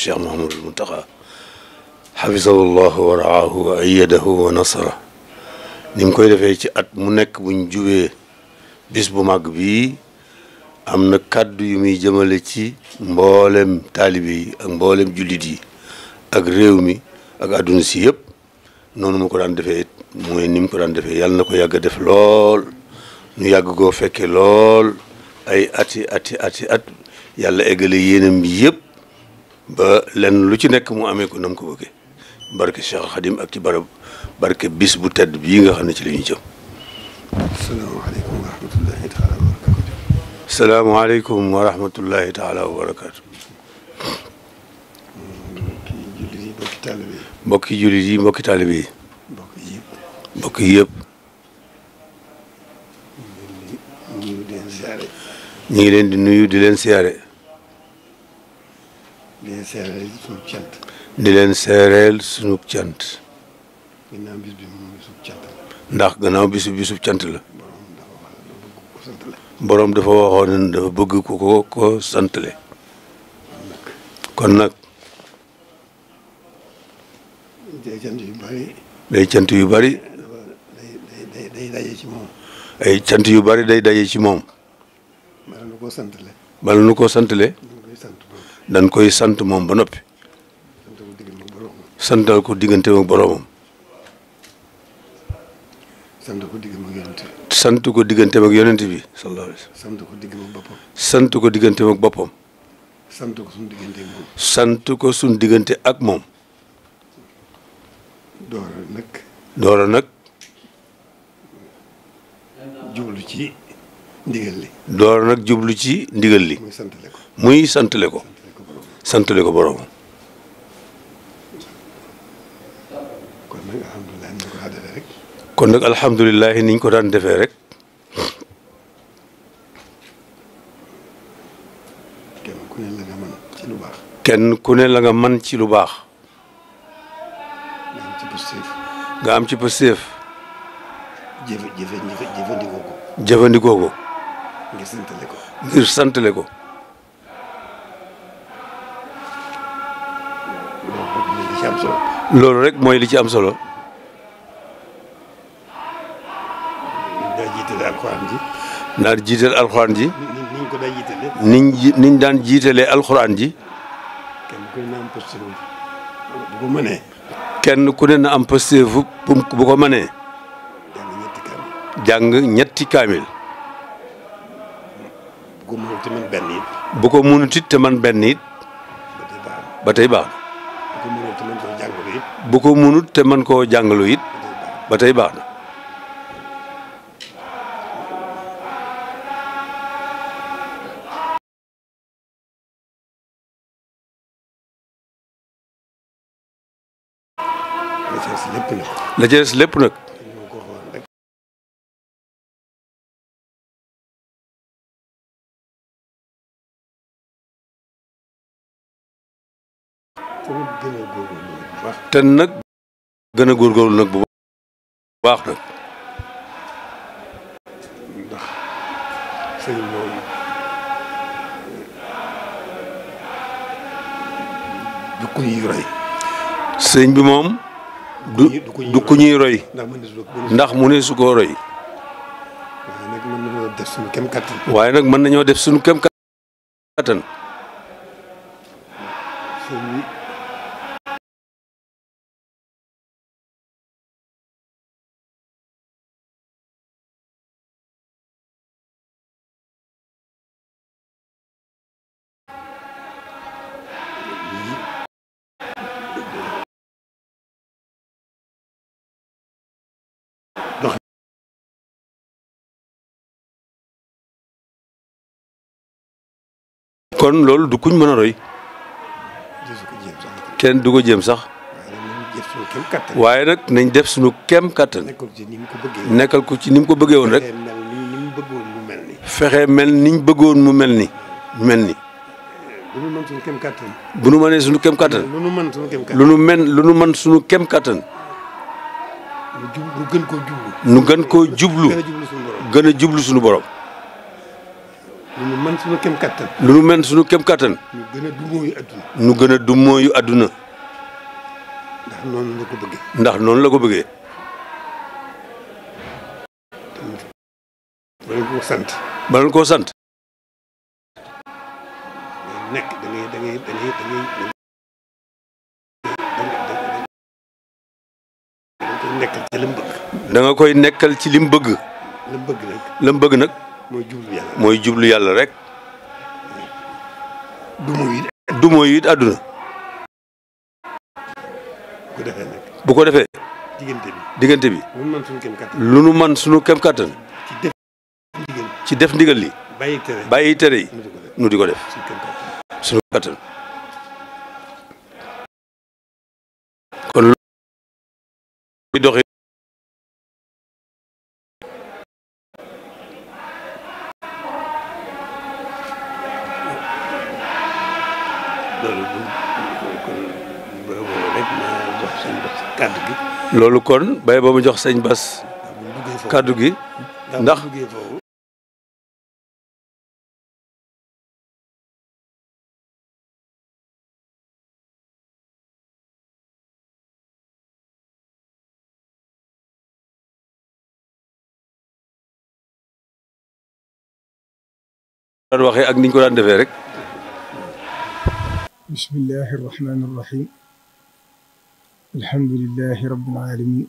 Cheikh Mouhamadul Mountakha xafisahullahu wa raahu wa ayyadahu wa nasara ni mu koy defee ci at mu nekk buñ jubee bis bu màgg bii am na kàddu yu muy jëmale ci mboolem taalibe yi ak mboolem jullit yi ak réew mi ak àdduna si yëpp noonu mu ko daan defee it mooy ni mu ko daan defee yàlla na ko yàgg a def lool ñu yàgg koo fekke lool ay ati at yàlla eggale yéenam bi yëpp ba lenn lu ci nekk mu amee ko nam ko bëggee barke Cheikh Khadim ak ci barab barke bis bu tedd bii nga xam ne ci la ñu jëm. salaamaaleykum wa rahmatullahi taala wa barakatu. salaamaaleykum wa rahmatullahi taala wa barakatu. mbokki jullit yi mbokki taalibe yi. mbokk yi yëpp. ñu ngi leen di nuyu di leen siyaare. di leen seereel sunu cant. di leen seereel sunu cant. gannaaw bis bi moom bisub cant la. ndax gannaaw bisub cant la. borom dafa waxoon ne dafa bëgg ko santale. kon nag. day cant yu bari. day cant yu bari. day daje ci moom. ay cant yu bari day daje ci moom. bala nu koo santale. bala nu koo santale. dañ koy sant moom ba noppi. santal ko diggante ak boromam. sant ko diggante ak yonent bi. sant ko diggante ak yonent bi sallallahu alayhi wa sallam. sant ko diggante ak boppam. sant ko diggante ak boppam. sant ko suñu diggante ak moom. sant ko suñu diggante ak moom. doora nag. jublu ci ndigal li. doora nag jublu ci ndigal li. muy santale ko. muy santale ko. santale ko boromam. kon nag alhamdulilah ni ko daan defee rek. kon nag alhamdulilah niñ ko daan defee rek. kenn ku ne la nga mën ci lu baax. kenn ku ne la nga mën ci lu baax. nga am ci pësteef. nga am ci pësteef. jëfandikoo ko. jëfandikoo ko. ngir santale ko. ngir santale ko. loolu rek mooy li ci am solo. daa jiitale alxuraan ji. naa jiital alxuraan ji. niñ ko daa jiitale. niñ daan jiitalee alxuraan ji. kenn ku ne na am pësteef bu ko mënee. kenn ku ne na am pësteef bu ko mënee. jàng ñetti kaamil. bu ko mënut te man benn it. bu ko mënut it te man benn it. ba tey baax na. bu ko mënut te man koo jàngalu it. ba tey baax na. la ca des lépp nag. te nag gën a góorgóorlu nag bu baax nag. ndax sëñ moom du ku ñuy roy. sëñ bi moom. du ku ñuy roy. ndax mu ne su ko roy. waaye nag mën nañoo def suñu kem kattan. kon loolu du kuñ mën a roy. kenn du ko jéem sax. waaye nag nañ def suñu kem kattan. nekkal ko ci ni mu ko bëggee woon rek. fexe mel niñ bëggoon mu mel ni. bu nu mënee suñu kem kattan. lu nu mën suñu kem kattan. nu gën koo jublu. gën a jublu suñu borom. lu nu mën suñu kem kattan. lu nu mën suñu kem kattan. ñu gën a dumóoyu adduna. nu gën a dumóoyu adduna. ndax noonu la ko bëggee. ndax noonu la ko bëggee. ba leen koo sant. ba leen koo sant. nekk da ngay nekkal ci lim bëgg. da nga koy nekkal ci lim bëgg. lim bëgg nag. lim bëgg nag. mooy jublu yàlla. mooy jublu yàlla rek. dumóoyu it àdduna. bu ko defee nag. bu ko defee. diggante bi. lu nu mën suñu kem kattan. lu nu mën suñu kem kattan. ci def ndigal li. bàyyi tere yi. nu di ko def. suñu kattan. kon lu doxee. loolu kon bay ba mu jox sëñ Bass kàddu gi ndax daan waxee ak niñ ko daan defee rek. bismillahi rahmani rahim alhamdulillahi rabbil alamin